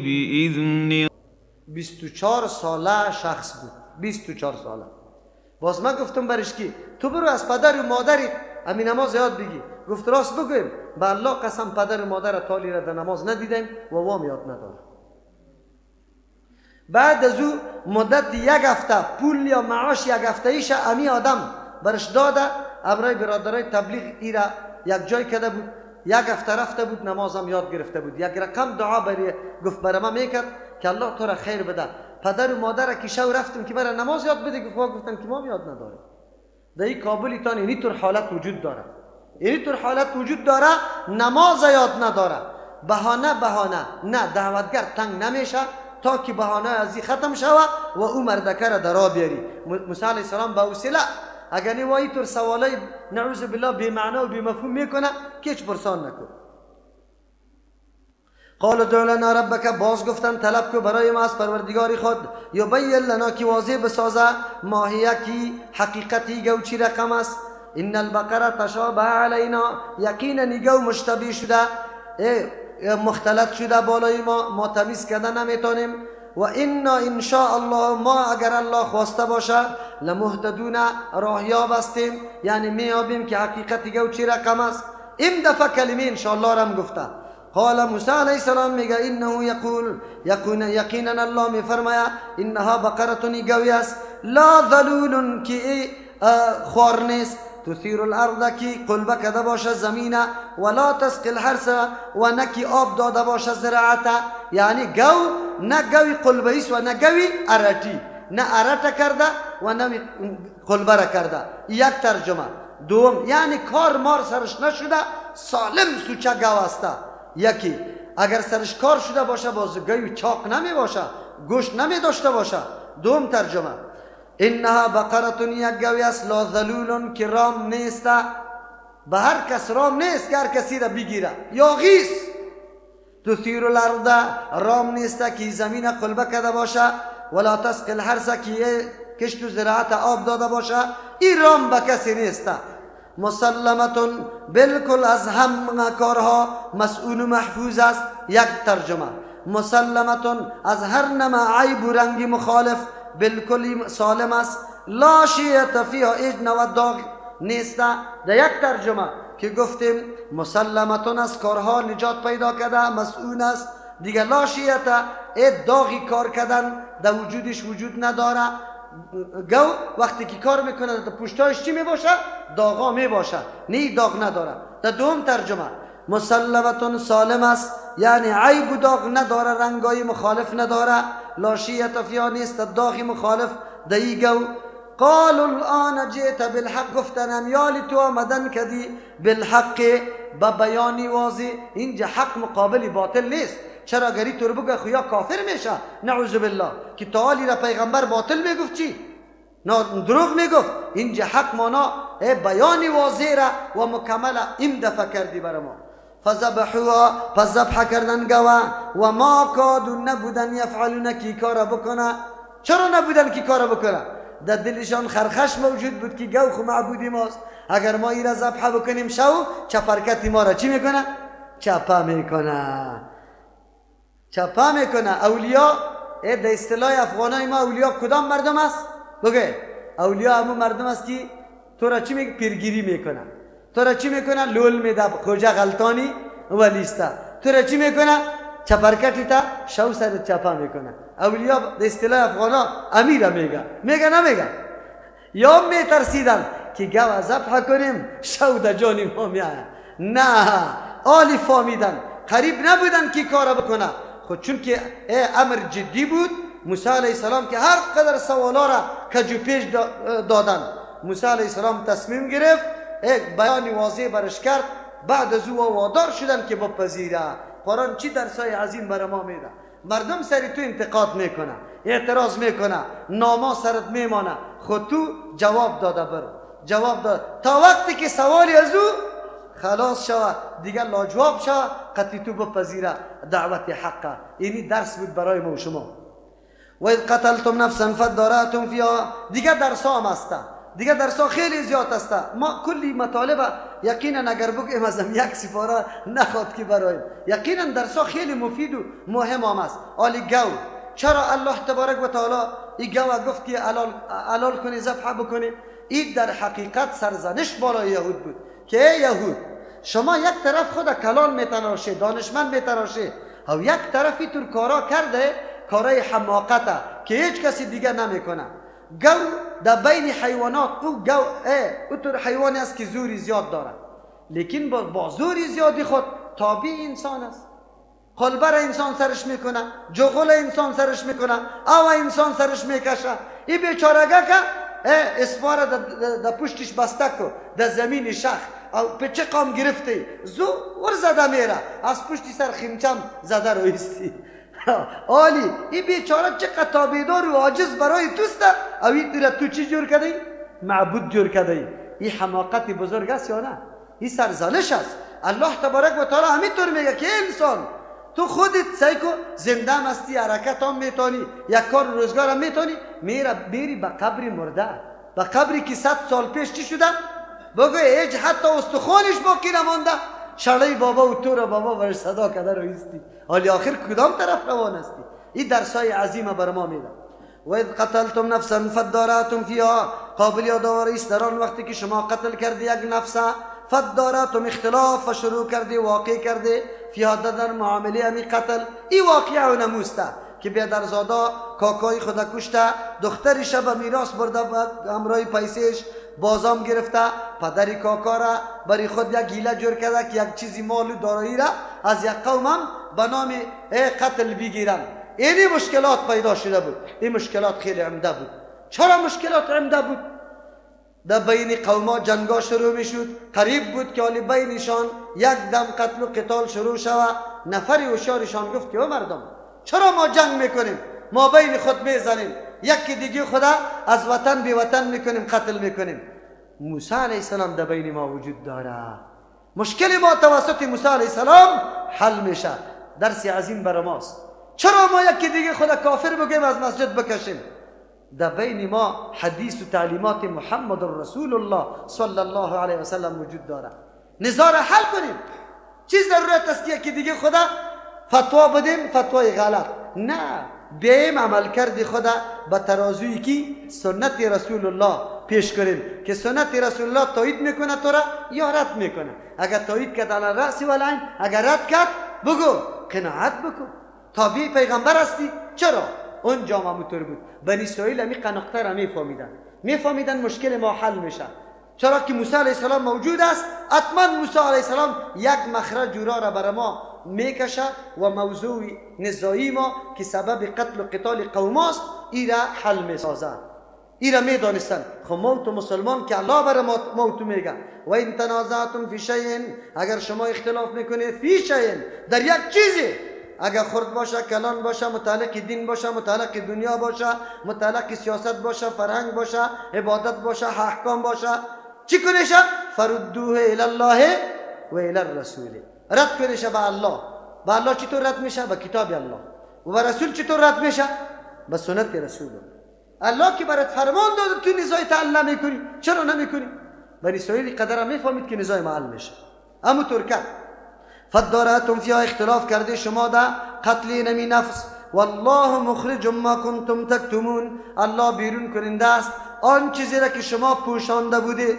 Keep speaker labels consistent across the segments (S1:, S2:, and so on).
S1: بإذن
S2: 24 ساله شخص بود، 24 ساله. باز من گفتم برش کی تو برو از پدر و مادری همین نماز یاد بگی. گفت راست بگویم، به الله قسم پدر و مادر تالی را در نماز ندیدیم و وام یاد ندارم. بعد از او مدت یک هفته پول یا معاش یک هفته ایش امی آدم برش داده، امرای برادرای تبلیغ ایرا یک جای کرده بود، یک هفته رفته بود نمازم یاد گرفته بود. یک رقم دعا بری گفت برای من میکرد که الله تو را خیر بده. پدر و مادر که شو رفتم که برای نماز یاد بده، گفت گفتن که ما یاد نداریم. در این کابل تان اینی طور حالت وجود داره، اینی طور حالت وجود داره، نماز یاد نداره. بهانه بهانه، نه دعوتگر تنگ نمیشه تا که بهانه از این ختم شوه و او مردکه را درا بیاری. موسی علیه السلام به وسیله اگر نه وای طور سوالای نعوذ بالله بی معنا و بی مفهوم میکنه که هیچ پرسان نکن. قال ادع لنا ربک، باز گفتن طلب کو برای ما از پروردگار خود، یبین لنا که واضح بسازه ماهیه کی حقیقتی گو چی رقم است. ان البقره تشابه علینا، یقینا گو مشتبه شده، مختلط شده بالای ما، ما تمیز کرده نمیتونیم. و انا ان شاء الله، ما اگر الله خواسته باشه لمهتدون، راهیاب هستیم، یعنی میابیم که حقیقت گو چی رقم است. این دفعه کلمه ان شاء الله رم گفته. قال موسی علیه السلام میگه انه یقول، یقینا الله میفرماید انها بقره گوی است، لا ذلول که خوار نیست، تثیر الارض کی قلبه کده باشه زمینه، ولا تسقی الحرث و نه کی آب داده باشه زراعته. یعنی گو نه گوی قلبه است و نه گوی ارتی، نه ارته کرده و نه قلبه را کرده. یک ترجمه. دوم یعنی کار مار سرش نشده، سالم سوچه گو است. یکی اگر سرش کار شده باشه باز گوی چاق نمی باشه، گوشت نمی داشته باشه. دوم ترجمه انها بقره یک گوی است، لا ذلول که رام نیست، به هر کس رام نیست که هر کسی را بگیره، یاغیس. تثیر الارض، رام نیست که زمین قلبه کرده باشه، ولا تسقی الحرث که کشت و زراعت آب داده باشه، این رام به کسی نیست. مسلمتون بالکل از هم کارها مسئول و محفوظ است. یک ترجمه مسلمتون از هر نوع عیب و رنگ مخالف بالکل سالم است، لا شیعة فیها، هیچ نوع داغ نیست. در یک ترجمه که گفتیم مسلمتون از کارها نجات پیدا کرده، مسئول است دیگه، لا شیعة ای داغی کار کردن در وجودش وجود نداره. گو وقتی که کار میکنه در پشتایش چی میباشه؟ داغا میباشه، نی داغ نداره. در دوم ترجمه مسلمتون سالم است، یعنی عیب و داغ نداره، رنگای مخالف نداره، لا شیعة فیها نیست داغی مخالف دی گو. قالوا الان جئت بالحق، گفتن یالی تو آمدن کدی بالحق، با بیانی واضح. اینجا حق مقابل باطل نیست. چرا گری تو بگه خو یا کافر میشه نعوذ بالله، که تعالی را پیغمبر باطل میگفت چی؟ نه دروغ میگفت. اینجا حق مانا بیان واضح را و مکمل این دفعه کردی برای ما. فذبحوها، پس ذبح کردن گوه، و ما کادوا نبودن یفعلون کی کارا بکنه. چرا نبودن کی کارا بکنه؟ در دلشان خرخش موجود بود که گو خو معبودی ماست، اگر ما این را ذبح بکنیم شو چپرکت ما را چی میکنه؟ چپه میکنه، چپه میکنه. اولیا در اصطلاح افغانای ما اولیا کدام مردم است؟ بگه اولیا همون مردم است که تو را چی میگه؟ پیرگیری میکنه. تو را چی میکنه؟ لول میده، خوجه غلطانی ولیسته. تو را چی میکنه؟ چپرکتی تا شو سر چپه میکنه. اولیا در اصطلاح افغانا امیره میگه، میگه نمیگه؟ یا میترسیدن که گو ذبح کنیم شو در جانی ما میایه. نه، آلی فامیدن، قریب نبودن که کار بکنه. خود چون که امر جدی بود، موسی علیه السلام که هر قدر سوالا را کج و پیش دادن، موسی علیه السلام تصمیم گرفت، بیان واضح برش کرد. بعد از او وادار شدن که بپذیره. قرآن چی درسای عظیم برای ما میده. مردم سری تو انتقاد میکنه، اعتراض میکنه، ناما سرت میمانه، خود تو جواب داده برو، جواب داده تا وقتی که سوالی از او خلاص شوه، دیگه لاجواب شوه، قطعی تو بپذیره دعوت حقه. اینی درس بود برای ما و شما. و اذ قتلتم نفسا فادارأتم فیها. دیگه درس ها هم هسته، دیگه درس ها خیلی زیاد هسته. ما کلی مطالب یقینا اگر بگویم ازم یک سپاره نخواد که برایم، یقینا درسا خیلی مفید و مهم هم است. آلی گو چرا الله تبارک و تعالی ای گو گفت که حلال کنی، ذبح بکنی؟ این در حقیقت سرزنش بالای یهود بود که ای یهود، شما یک طرف خود کلان میتراشه، دانشمند میتراشه، او یک طرفی تور کارا کرده، کارای حماقته که هیچ کسی دیگه نمیکنه. گو در بین حیوانات، او گو او تور حیوانی است که زوری زیاد داره، لیکن با زوری زیادی خود تابع انسان است. قلبر انسان سرش میکنه، جغل انسان سرش میکنه، او انسان سرش میکشه. این بیچارگه که اسفاره در پشتش بسته کو، در زمین شخ او په قام گرفته، زو ور زده میره، از پشتی سر خیمچم زده رویستی. آلی این بیچاره چقدر تابعدار و عاجز برای توست، او این تو چی جور کردی؟ معبود جور کردی. این حماقت بزرگ است یا نه؟ این سرزنش است. الله تبارک و تعالی همینطور میگه که انسان تو خودت سعی کو زنده هستی، حرکت هم میتونی، یک کار روزگار هم میتونی، میری به قبر مرده، به قبری که 100 سال پیش چی شده؟ بگو هیچ حتی استخوانش باقی نمانده. شړی بابا و تو را بابا برش صدا کرده رو ایستی. حالی آخر کدام طرف روان هستی؟ این درسای عظیم بر ما میده. و اذ قتلتم نفسا فادارأتم فیها، قابل یادآوری است در آن وقتی که شما قتل کردی یک نفس، فادارأتم اختلاف و شروع کردی، واقع کردی، فیها در معامله امی قتل. این واقعه و نموسته که بیادرزادا کاکای خود کشته، دخترش به میراث برده همراه پیسش بازام گرفته، پدر کاکا را برای خود یک حیله جور کرده که یک چیزی مال و دارایی را از یک قومم به نام قتل بگیرم. اینی مشکلات پیدا شده بود. این مشکلات خیلی عمده بود. چرا مشکلات عمده بود؟ در بین قوما جنگا شروع میشد، قریب بود که حالی بینشان یک دم قتل و قتال شروع شود. نفر هوشیارشان گفت که او مردم چرا ما جنگ میکنیم؟ ما بین خود میزنیم، یکی دیگه خدا از وطن بی وطن میکنیم، قتل میکنیم. موسی علیه السلام در بین ما وجود داره، مشکل ما توسط موسی علیه السلام حل میشه. درس عظیم بر ماست. چرا ما یکی دیگه خدا کافر بگیم از مسجد بکشیم؟ در بین ما حدیث و تعلیمات محمد رسول الله صلی الله علیه و سلم وجود داره. نزاع را حل کنیم. چیز ضرورت است که یکی دیگه خدا فتوا بدیم، فتوای غلط؟ نه، بیم عمل کرد خدا به ترازوی کی سنت رسول الله پیش کنیم که سنت رسول الله تایید میکنه تو را یا رد میکنه. اگر تایید کرد علی رأس و العین، اگر رد کرد بگو قناعت بکن، تابع پیغمبر هستی. چرا؟ اونجا همونطور بود. بنی اسرائیل همی قناعت را میفهمیدن مشکل ما حل میشه. چرا که موسی علیه السلام موجود است، حتما موسی علیه السلام یک مخرج را برای ما میکشه و موضوع نزاعی ما که سبب قتل و قتال قوم است ای را حل میسازه. ای را میدانستن. خب موت مسلمان که الله برای موت میگه و این تنازعتم فی شیء، اگر شما اختلاف میکنید فی شیء، در یک چیزی، اگر خرد باشه، کلان باشه، متعلق دین باشه، متعلق دنیا باشه، متعلق سیاست باشه، فرهنگ باشه، عبادت باشه، احکام باشه، چی کنیشه؟ فردوه الی الله و الی الرسول. رد کنیشه به الله. به الله چطور رد میشه؟ به کتاب الله. و به رسول چطور رد میشه؟ به سنت رسول الله که برات فرمان داد تو نزاع تعلق میکنی، چرا نمیکنی؟ بنی اسرائیل قدر میفهمید که نزاع محل میشه. اما ترکه فادارأتم فیها، اختلاف کرده شما در قتل نمی نفس. والله مخرج ما کنتم تکتمون، الله بیرون کننده است آن چیزی را که شما پوشانده بوده،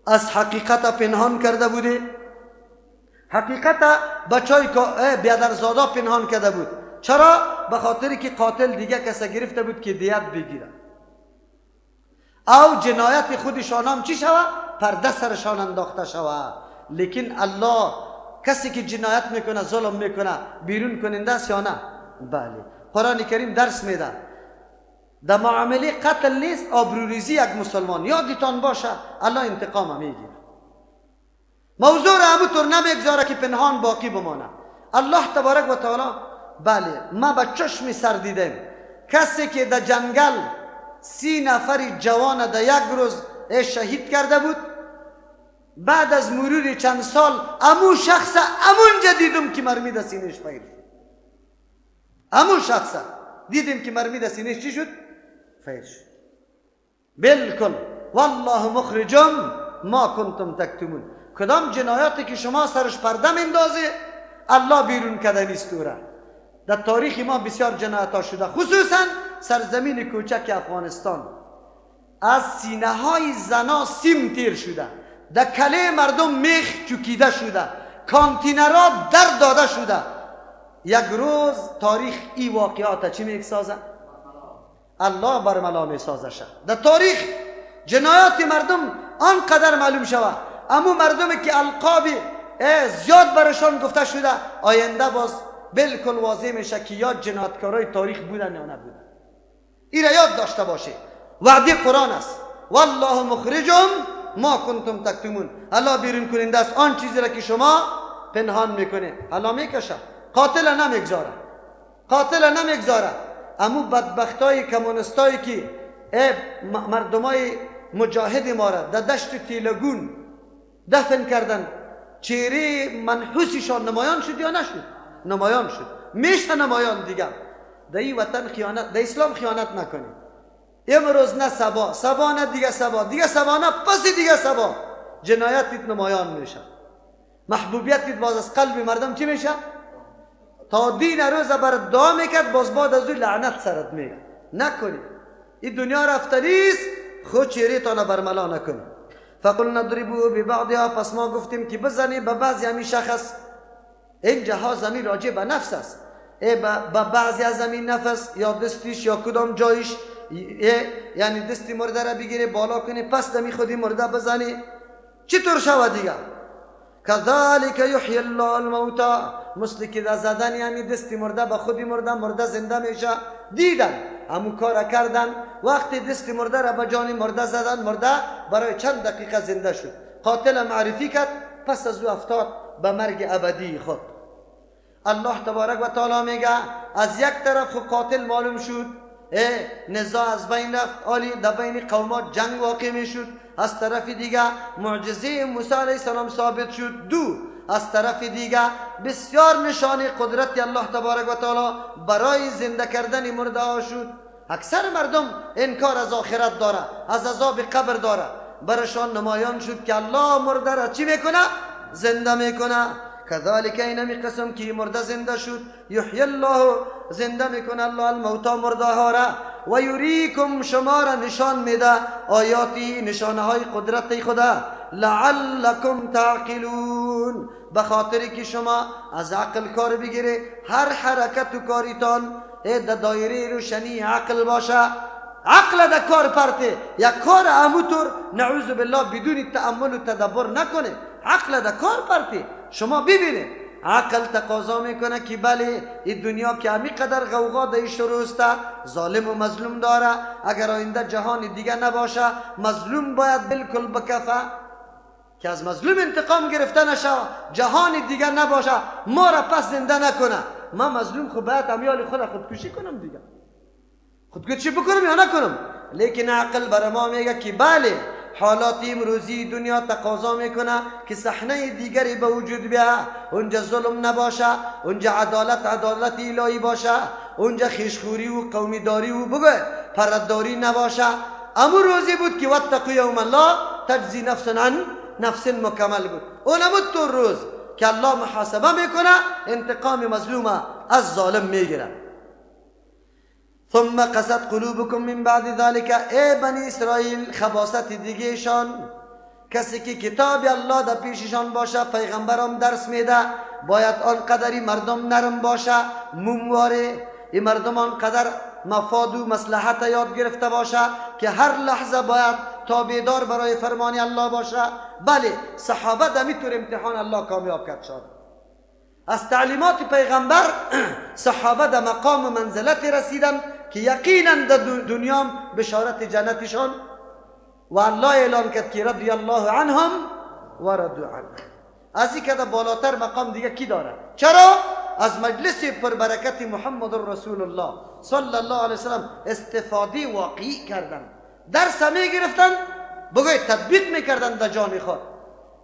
S2: از حقیقت پنهان کرده بوده. حقیقت بچای بیادرزادا پنهان کرده بود. چرا؟ به خاطر که قاتل دیگه کس گرفته بود که دیت بگیره، او جنایت خودشان هم چی شوه؟ پرده سرشان انداخته شوه. لیکن الله کسی که جنایت میکنه، ظلم میکنه، بیرون کننده است یا نه؟ بله. قرآن کریم درس میده در معامله قتل نیست آبروریزی یک مسلمان. یادتان باشه الله انتقام میگیره. موضوع را همونطور نمیگذاره که پنهان باقی بمانه. الله تبارک و تعالی، بله، ما به چشم سر دیدیم کسی که در جنگل 30 نفر جوان در یک روز شهید کرده بود، بعد از مرور چند سال امو شخص امونجا دیدم که مرمی در سینهش فیر شد. امو شخص دیدیم که مرمی در سینهش چی شد؟ فیر شد. بالکل. والله مخرجم ما کنتم تکتمون. کدام جنایاتی که شما سرش پرده میندازه الله بیرون کردنی است. در تاریخ ما بسیار جنایت ها شده، خصوصا سرزمین کوچک افغانستان. از سینه های زنا سیم تیر شده، در کله مردم میخ چکیده شده، کانتینرها در داده شده. یک روز تاریخ ای واقعات چی میسازه؟ الله برملا میسازه شه. در تاریخ جنایات مردم آنقدر معلوم شوه، امو مردم که القاب زیاد برشان گفته شده، آینده باز بالکل واضح میشه که یا جنایتکارای تاریخ بودن یا نبودن. این را یاد داشته باشه، وعده قرآن است. والله مخرج ما کنتم تکتمون. الله بیرون کننده است آن چیزی را که شما پنهان میکنه. الله میکشه، قاتل نمیگذاره، قاتل نمیگذاره. امو بدبختای کمونستایی که مردمای مجاهد ما را در دشت تیلگون دفن کردن، چهره منحوسشان نمایان شد یا نشد؟ نمایان شد، میشه نمایان دیگه. در این وطن خیانت، در اسلام خیانت نکنید. امروز نه سبا، سبا نه دیگه سبا، دیگه سبا نه پس دیگه سبا، جنایتت نمایان میشه، محبوبیتت باز از قلب مردم چی میشه؟ تا دین روز بر دعا میکرد، باز بعد از او لعنت سرت میگه. نکنید، این دنیا رفتنیست، خود چهره تانه برملا نکنید. فقلنا اضربوه ببعضها. پس ما گفتیم که بزنی به بعضی همین شخص. این جها زمین راجع به نفس است، به بعضی از همین نفس یا دستیش یا کدام جایش، یعنی دستی مرده را بگیره بالا کنی، پس دمی خودی مرده بزنی، چطور شود دیگه؟ کذالک یحیی الله الموتی. مثل که در زدن یعنی دستی مرده به خودی مرده، مرده زنده میشه. دیدن همون کار کردن، وقتی دستی مرده را به جان مرده زدن، مرده برای چند دقیقه زنده شد. قاتل معرفی کرد، پس از او افتاد به مرگ ابدی خود. الله تبارک و تعالی میگه از یک طرف خود قاتل معلوم شد، نزاع از بین رفت، آلی در بین قومات جنگ واقع میشد. از طرف دیگه معجزه موسی علیه السلام ثابت شد. دو، از طرف دیگه بسیار نشانه قدرت الله تبارک و تعالی برای زنده کردن مرده ها شد. اکثر مردم انکار از آخرت داره، از عذاب قبر داره، برشان نمایان شد که الله مرده را چی میکنه؟ زنده میکنه. کذالک اینمی قسم که مرده زنده شد، یحیی الله زنده میکنه الله الموتا مرده ها را، و یریکم شما را نشان میده آیاتی نشانه های قدرت خدا، لعلکم تعقلون، به خاطر که شما از عقل کار بگیره، هر حرکت و کاریتان در دایره روشنی عقل باشه. عقل در کار پرته، یک کار اموتور نعوذ بالله بدون تأمل و تدبر نکنه، عقل در کار پرته. شما ببینید عقل تقاضا میکنه که بله این دنیا که همی قدر غوغا در شروع است، ظالم و مظلوم داره، اگر آینده جهان دیگه نباشه مظلوم باید بالکل بکفه که از مظلوم انتقام گرفته نشه، جهان دیگه نباشه ما را پس زنده نکنه. ما مظلوم خب باید امیال خود خودکشی کنم دیگه، خودکشی بکنم یا نکنم؟ لیکن عقل بر ما میگه که بله حالات امروزی دنیا تقاضا میکنه که صحنه دیگری به وجود بیا، اونجا ظلم نباشه، اونجا عدالت عدالت الهی باشه، اونجا خیشخوری و قومی داری و بگه پرداری نباشه. امو روزی بود که واتقوا یوما لا تجزی نفس عن نفس مکمل بود. اونم تو روز که الله محاسبه میکنه، انتقام مظلومه از ظالم میگیره. ثم قست قلوبكم من بعد ذلك. ای بنی اسرائیل خباست دیگهشان، کسی که کتاب الله در پیششان باشه، پیغمبرم درس میده، باید آن قدری مردم نرم باشه، مومواره این مردم آن قدر مفاد و مصلحت یاد گرفته باشه که هر لحظه باید تابعدار برای فرمان الله باشه. بله صحابه دمیتور امتحان الله کامیاب کرد شد. از تعلیمات پیغمبر صحابه در مقام و منزلت رسیدن که یقینا در دنیا بشارت جنتشان و الله اعلان کرد که رضی الله عنهم و رضوا عنه. از این که در بالاتر مقام دیگه کی داره؟ چرا؟ از مجلس پربرکت محمد رسول الله صلی الله علیه وسلم استفاده واقعی کردن، درس می گرفتن، بگوی تطبیق میکردن در جان خود.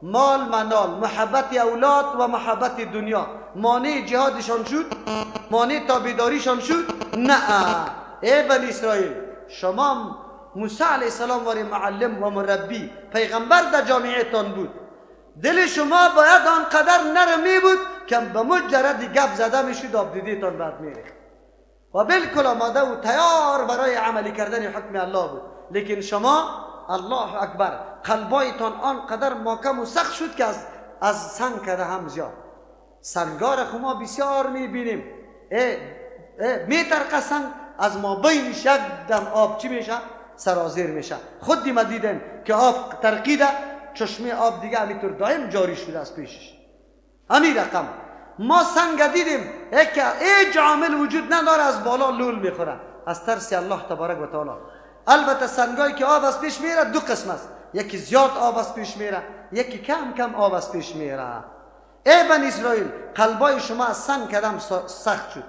S2: مال منال، محبت اولاد و محبت دنیا مانع جهادشان شد؟ مانع تابعداریشان شد؟ نه. ای بنی اسرائیل شما موسی علیه السلام واری معلم و مربی پیغمبر در جامعه تان بود، دل شما باید آنقدر نرمی بود که به مجرد گپ زده میشد آب دیده تان بعد میریخت و بالکل آماده و تیار برای عملی کردن حکم الله بود. لیکن شما الله اکبر قلبایتان آنقدر محکم و سخت شد که از سنگ کده هم زیاد. سنگار خو ما بسیار میبینیم، میترقه سنگ از ما بینش یک دم آب چی میشه؟ سرازیر میشه. خود ما دیدیم که آب ترقیده، چشمه آب دیگه همینطور دائم جاری شده از پیشش. همین رقم ما سنگ دیدیم که هیچ عامل وجود نداره، از بالا لول میخوره از ترس الله تبارک و تعالی. البته سنگایی که آب از پیش میره دو قسم است، یکی زیاد آب از پیش میره، یکی کم کم آب از پیش میره. ای بنی اسرائیل قلبای شما از سنگ کدم سخت شد،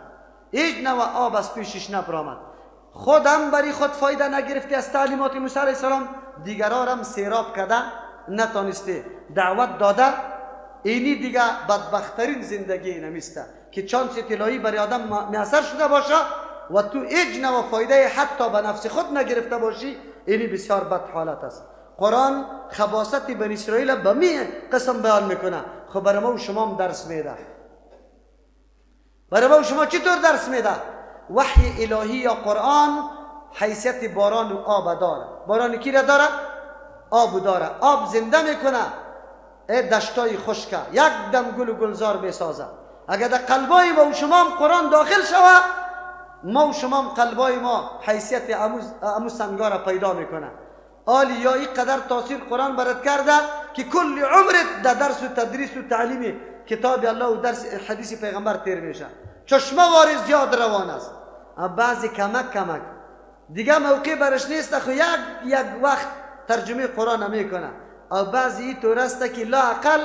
S2: هیچ نوع آب از پیشش نبرآمد. خودم بری خود فایده نگرفتی از تعلیمات موسی علیه السلام، دیگران هم سیراب کرده نتانسته، دعوت داده. اینی دیگه بدبختترین زندگی اینمیسته که چانس طلایی برای آدم میسر شده باشه و تو هیچ نوع فایده حتی به نفس خود نگرفته باشی، اینی بسیار بد حالت است. قرآن خباثت بنی اسرائیل به می قسم بیان میکنه. خب برای ما و شما هم درس میده. برای ما و شما چطور درس میده؟ وحی الهی یا قرآن حیثیت باران و آب داره. باران کی را داره؟ آب داره. آب زنده میکنه دشتای خشکه، یک دم گل و گلزار میسازه. اگر در قلبای ما و شما هم قرآن داخل شوه، ما و شما هم قلبای ما حیثیت امو سنگا را پیدا میکنه. آلی یا این قدر تاثیر قرآن برات کرده که کل عمرت در درس و تدریس و تعلیم کتاب الله و درس حدیث پیغمبر تیر میشه. چشمه وار زیاد روان است، بعضی کمک کمک دیگه موقع برش نیست، خو یک وقت ترجمه قرآن میکنه. او بعضی این طور است که لا اقل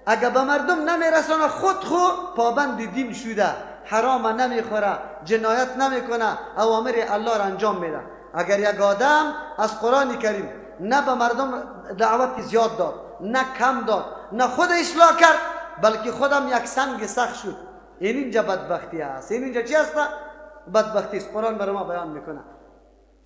S2: اگه به مردم نمیرسانه خود خو پابند دین شده، حرام نمیخوره، جنایت نمیکنه، اوامر الله را انجام میده. اگر یک آدم از قرآن کریم نه به مردم دعوت زیاد داد، نه کم داد، نه خود اصلاح کرد، بلکه خودم یک سنگ سخت شد، این اینجا بدبختی است. این اینجا چی است؟ بدبختی است. قرآن برای ما بیان میکنه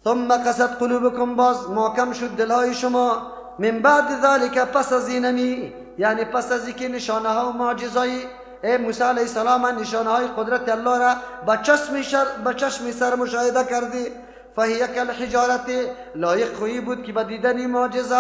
S2: ثم قست قلوبکم، باز محکم شد دلهای شما، من بعد ذلک، پس از اینمی، یعنی پس از اینکه نشانه ها و معجزهای ای موسی علیه السلام نشانه های قدرت الله را با چشم سر مشاهده کردی، فهی کالحجارت، لایق خویی بود که با دیدن معجزه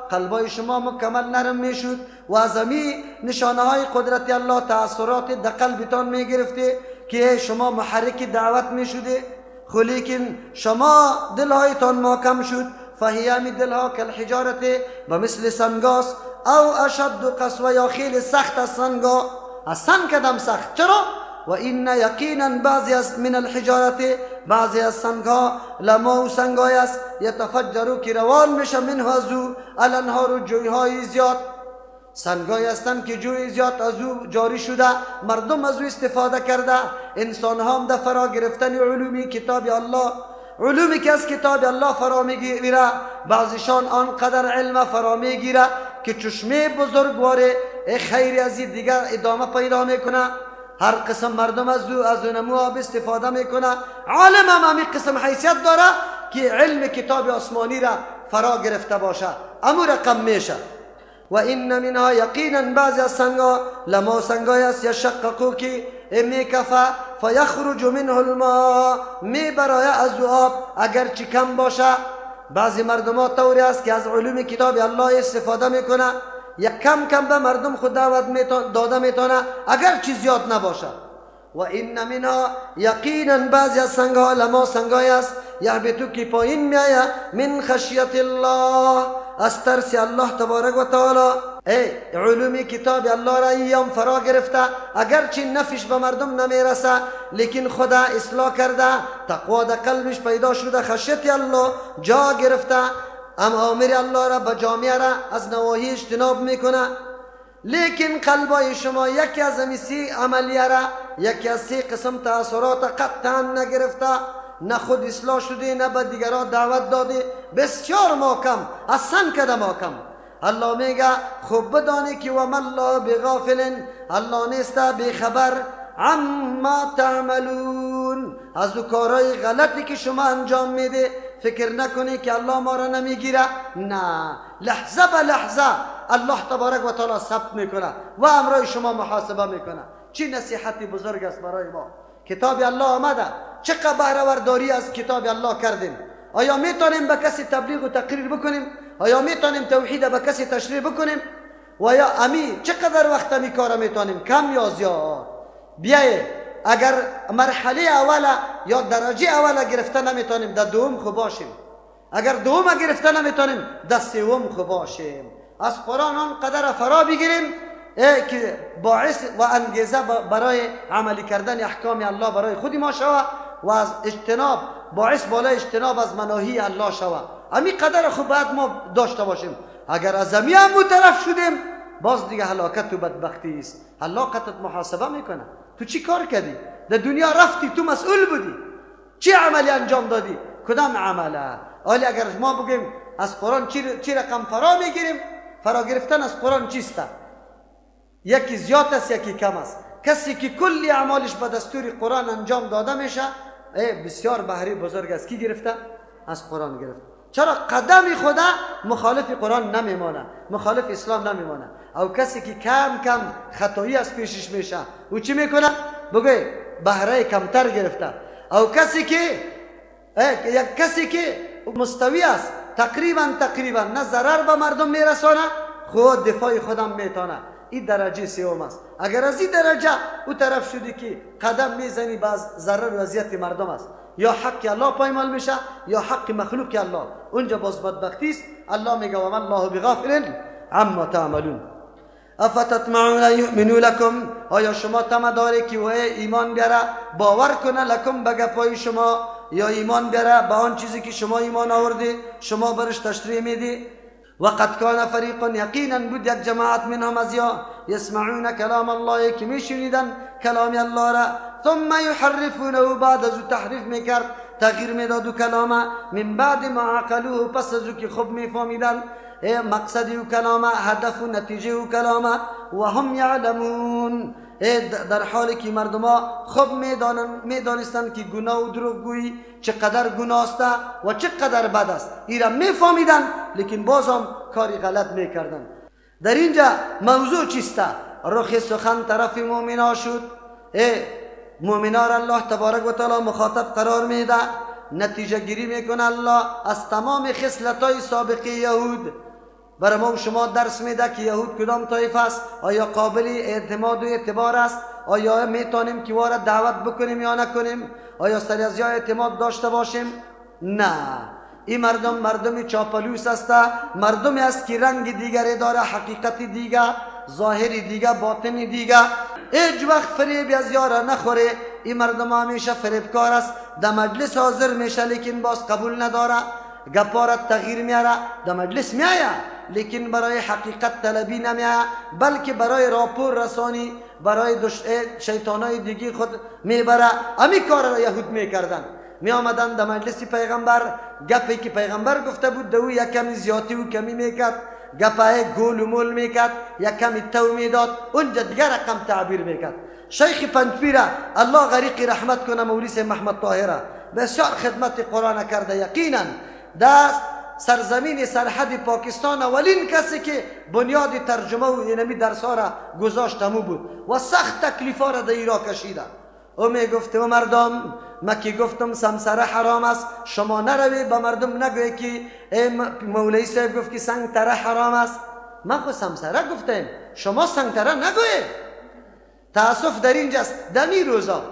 S2: قلبای شما مکمل نرم میشد و از امی نشانه های قدرت الله تأثرات در قلبتان میگرفتی که شما محرک دعوت میشده. خو لیکن شما دلهایتان محکم شد، فهی امی دلها کالحجارت، و مثل سنگاس، او اشد قسوه، یا خیلی سخت از سنگا، از سنگ کدم سخت. چرا؟ و این یقینا بعضی از من الحجارت، بعضی از سنگها، لما و سنگای است، یتفجرو که روان میشه، منه از او الانهار، جویهای زیاد. سنگای هستند که جوی زیاد از او جاری شده، مردم از او استفاده کرده، انسان ها هم در فرا گرفتن علومی کتاب الله، علومی که از کتاب الله فرا میگیره، بعضیشان آنقدر علم فرا میگیره که چشمه بزرگوار خیر از دیگر ادامه پیدا میکنه. هر قسم مردم از او از اونمو آب استفاده میکنه. عالم هم همین قسم حیثیت داره که علم کتاب آسمانی را فرا گرفته باشه، امو رقم میشه. و این منها یقینا، بعضی از سنگا، لما سنگای است، یشققو که میکفه، فیخرج منه الماء، می برای از او آب اگر چی کم باشه. بعضی مردم ها طوری است که از علوم کتاب الله استفاده میکنه، یک کم کم به مردم خود دعوت داده میتونه اگر چی زیاد نباشه. و این منها یقینا، بعضی از سنگها، لما سنگای است، یهبطو که پایین میآید، من خشیت الله، از ترس الله تبارک و تعالی. ای علوم کتاب الله را ایام فرا گرفته، اگرچه نفش به مردم نمیرسه، لیکن خدا اصلاح کرده، تقوا در قلبش پیدا شده، خشیت الله جا گرفته، ام اوامر الله را به جامعه را از نواهی اجتناب میکنه. لیکن قلبای شما یکی از امی سی عملیه را، یکی از سی قسم تأثرات قطعا نگرفته، نه خود اصلاح شده، نه به دیگران دعوت داده، بسیار محکم، از سنگ کده محکم. الله میگه خوب بدانی که و ما الله بغافل، الله نیست بیخبر، عما تعملون، از او کارهای غلطی که شما انجام میده. فکر نکنی که الله ما را نمیگیره. نه، لحظه به لحظه الله تبارک و تعالی ثبت میکنه و امرای شما محاسبه میکنه. چی نصیحتی بزرگ است برای ما. کتاب الله آمده، چقدر بهره ورداری از کتاب الله کردیم. آیا میتونیم به کسی تبلیغ و تقریر بکنیم؟ آیا میتونیم توحید به کسی تشریح بکنیم؟ و یا امی چقدر وقت می کار میتونیم؟ کم یا زیاد؟ بیایه اگر مرحله اوله یا درجه اوله گرفته نمیتونیم، در دوم خو باشیم. اگر دوم گرفته نمیتونیم، در سوم خو باشیم. از قرآن آن قدر فرا بگیریم که باعث و انگیزه برای عملی کردن احکام الله برای خود ما شوه و از اجتناب، باعث بالای اجتناب از مناهی الله شوه. امی قدر خو باید ما داشته باشیم. اگر از امی هم مطرف شدیم، باز دیگه هلاکت و بدبختی است. الله قطعت محاسبه میکنه، تو چی کار کردی؟ در دنیا رفتی، تو مسئول بودی، چی عملی انجام دادی؟ کدام عمله؟ ولی اگر ما بگیم از قرآن چی رقم فرا میگیریم، فرا گرفتن از قرآن چیست؟ یکی زیاد است، یکی کم است. کسی که کلی اعمالش به دستور قرآن انجام داده میشه، بسیار بهره بزرگ است. کی گرفته؟ از قرآن گرفته. چرا قدم خدا مخالف قرآن نمیمانه، مخالف اسلام نمیمانه. او کسی که کم کم خطایی از پیشش میشه، او چی میکنه؟ بگوی بهره کمتر گرفته. او کسی که یک کسی که مستوی است، تقریبا نه ضرر به مردم میرسانه، خود دفاع خودم میتونه. این درجه سوم است. اگر از این درجه او طرف شدی که قدم میزنی باز ضرر و اذیت مردم است، یا حق الله پایمال میشه یا حق مخلوق الله، اونجا باز بدبختی است. الله میگه و ما الله بغافل عما تعملون. افتطمعون ان یؤمنوا لکم، آیا شما طمع داری که وای ایمان بیاره، باور کنه لکم به گپای شما، یا ایمان بیاره به آن چیزی که شما ایمان آوردی، شما برش تشریح میدی؟ وقد کان فریق، یقینا بود یک جماعت منهم از یا یسمعون کلام الله، که میشنیدن کلام الله را، ثم یحرفونه، بعد از او تحریف میکرد، تغییر میداد و کلامه، من بعد ما عقلوه، پس از او که خوب میفهمیدن مقصد او کلامه، هدف و نتیجه او کلامه، و هم یعلمون، در حالی که مردم ها خوب میدانستند که گناه و دروغگویی چقدر گناه است و چقدر بد است، ایرا میفهمیدن، لیکن باز هم کاری غلط میکردن. در اینجا موضوع چیست؟ رخ سخن طرف مؤمنا شد. مؤمنا را الله تبارک و تعالی مخاطب قرار میده، نتیجه گیری میکنه الله از تمام خصلت‌های سابقه یهود. برای ما و شما درس میده که یهود کدام طایفه است، آیا قابل اعتماد و اعتبار است، آیا میتونیم که وارد دعوت بکنیم یا نکنیم، آیا سر از یا اعتماد داشته باشیم؟ نه، این مردم مردم چاپلوس است، مردمی است که رنگ دیگری داره، حقیقت دیگه، ظاهر دیگه، باطن دیگه. هیچ وقت فریب از یارا نخوره. این مردم همیشه فریبکار است، در مجلس حاضر میشه لیکن باز قبول نداره، گپارت تغییر میاره، در مجلس میآید لیکن برای حقیقت طلبی نمیآید، بلکه برای راپور رسانی، برای شیطانای دیگه خود میبره. امی کار را یهود میکردن، می آمدن در مجلس پیغمبر، گپی که پیغمبر گفته بود دو یک کمی زیادی و کمی میکرد، گپای گول و مول میکرد، یک کمی تو میداد، اونجا دیگه رقم تعبیر میکرد. شیخ پنجپیره الله غریق رحمت کنه، مولوی محمد طاهره بسیار خدمت قرآن کرده. یقینا در سرزمین سرحد پاکستان اولین کسی که بنیاد ترجمه و اینمی درس ها را گذاشت همو بود و سخت تکلیف ها را در ایرا کشیده. او می گفت و مردم، ما که گفتم سمسره حرام است، شما نروی به مردم نگوی که مولوی صاحب گفت که سنگ تره حرام است. من خو سمسره گفتم، شما سنگ تره نگوی. تاسف در اینجاست، در می روزا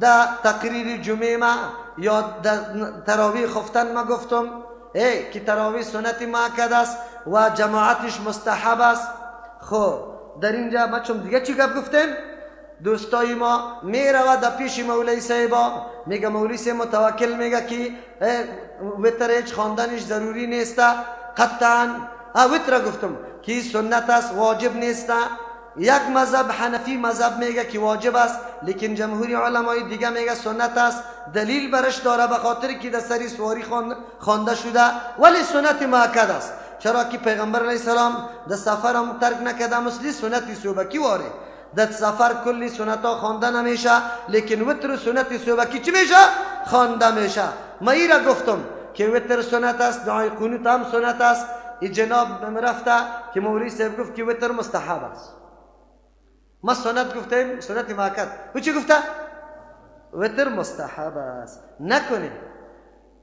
S2: در تقریر جمعه ما یا در تراویح خفتن ما گفتم ای که تراویح سنت مؤکد است و جماعتش مستحب است. خب در اینجا ما چون دیگه چی گپ گفتیم؟ دوستای ما میره در پیش مولوی صاحبا، میگه مولوی صاحب متوکل میگه که وتر هیچ خواندنش ضروری نیست قطعا. وتر گفتم که سنت است، واجب نیست. یک مذهب حنفی مذهب میگه که واجب است، لیکن جمهوری علمای دیگه میگه سنت است، دلیل برش داره به خاطر که در سری سواری خوانده شده، ولی سنت مؤکد است. چرا که پیغمبر علیه السلام در سفر هم ترک نکرده، مثل سنت صوبکی واره در سفر کلی سنت ها خوانده نمیشه، لیکن وتر سنت صوبکی چی میشه؟ خوانده میشه. ما ای را گفتم که وتر سنت است، دعای قنوت هم سنت است. این جناب رفته که مولوی صاحب گفت که وتر مستحب است. ما سنت گفتیم، سنت مؤکد. او چی گفته؟ وتر مستحب است. نکنیم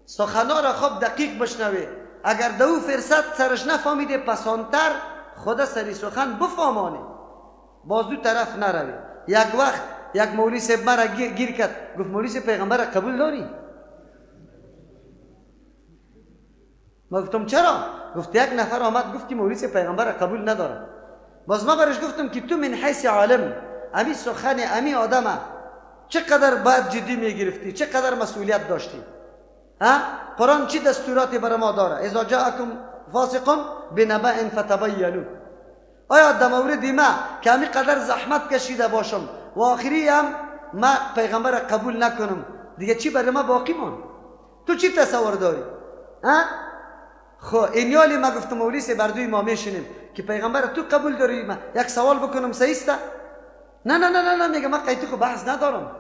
S2: سخنا را خوب دقیق بشنوی. اگر دو فرصت سرش نفهمیده پسانتر خدا سری سخن بفهمانه، باز دو طرف نروی. یک وقت یک مولوی صاحب مرا گیر کرد، گفت مولوی صاحب پیغمبر قبول داری؟ ما گفتم چرا؟ گفت یک نفر آمد گفت که مولوی صاحب پیغمبر قبول نداره. باز ما برش گفتم که تو من حیث عالم امی سخن امی آدمه چقدر باید جدی میگرفتی، چقدر مسئولیت داشتی؟ ها؟ قرآن چی دستوراتی برای ما داره؟ اذا جاءکم فاسق بنبأ فتبینوا. آیا در مورد ما که امی قدر زحمت کشیده باشم و آخری هم ما پیغمبر قبول نکنم، دیگه چی برای ما باقی ماند؟ تو چی تصور داری؟ ها؟ خب اینیالی ما گفتم مولوی صاحب بردوی ما میشینیم که پیغمبر تو قبول داری؟ ما یک سوال بکنم صحیح است؟ نه نه نه نه نه، میگه من قیتی خو بحث ندارم.